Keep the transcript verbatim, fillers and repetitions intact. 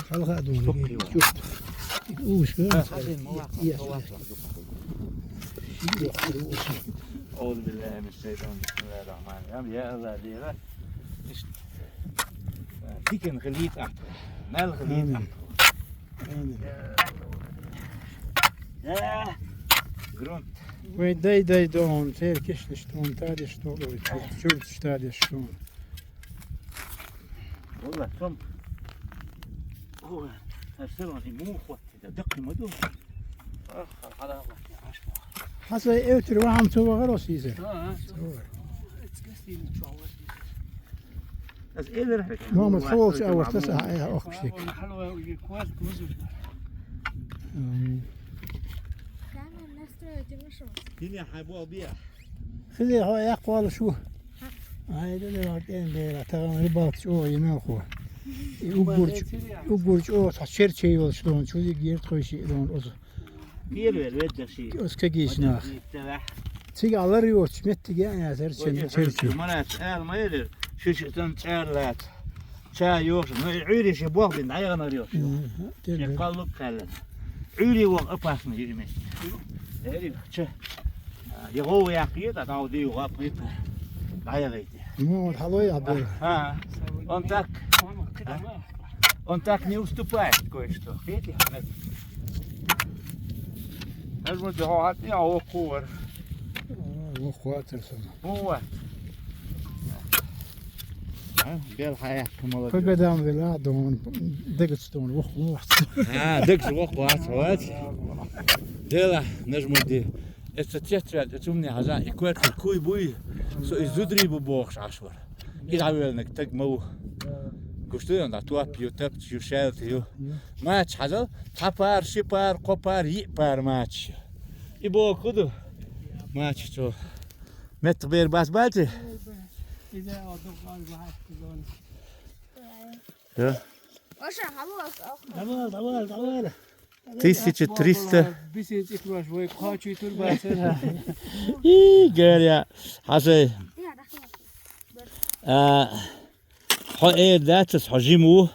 Халха а дуна. Ушка. أعوذ بالله من الشيطان، بسم الله الرحمن الرحيم. يا الله، ديرا. Дикан хилийта ахьа. Мел хилийта ахьа. Грунт. Вай дай-дай дон, цер кешнаш дон, тадеш дон, ой, чурташ тадеш дон. Валла, сом. Ой, а всё равно ему хватит, да, дак не могу. Ах, халала, я аж. Хьасай эвтар вахам цо вахар ос иза. Да, а. Цо вахар. Мама, холч авар тас а, а, ох, кшик. Камера настроить и вышел. Хиле хьай бо биа. Хиле хьо якъ вала шу. Ай, да, да, вак эн бера, таган рыбалка чо, и нахо. И угурч, угурч о, та черче йол шлон, чузи герт хойши дон оз. Первый ведь даши. Оз кагиш нах. Цига алар йоч, меттиге я зар чен черче. Марат, эр майрер, шиш тан чарлат. Ча йош, ну, уьри ши бох бин, айгана йош. Мгм. Ши каллук каллен. Уьри вох опасный юме. Эри, ча. Его я киет, а там ди вап киет. Айгайте. Ну, вот халой абе. А, он так, он так не уступает кое-что. Видите? Даже вот его от меня окувар. О, хватит сам. Вот. А, бел хая, молодец. Погодам вела, дон, дегец дон, вох, вох. А, дегец вох, вох, вох. Дела, нажмуди. Это тетрадь, это у меня хаза, и квартир куй буй, со из зудри бу бохш ашвар. И давелник, так мау. Гушты, он да туап, ютап, ю шел, ю. Мач хазал, тапар, шипар, копар, ипар мач. И бо куду. Мач то. Мет бер бас бати. Изе одук алба хаккизон. Да. Оша, хавал, хавал. Давай, давай, давай. Тысяча триста. Бисин цикруаш вой кхачуй турбасана. И, говоря, хасай. А, хо э датас, хо жиму.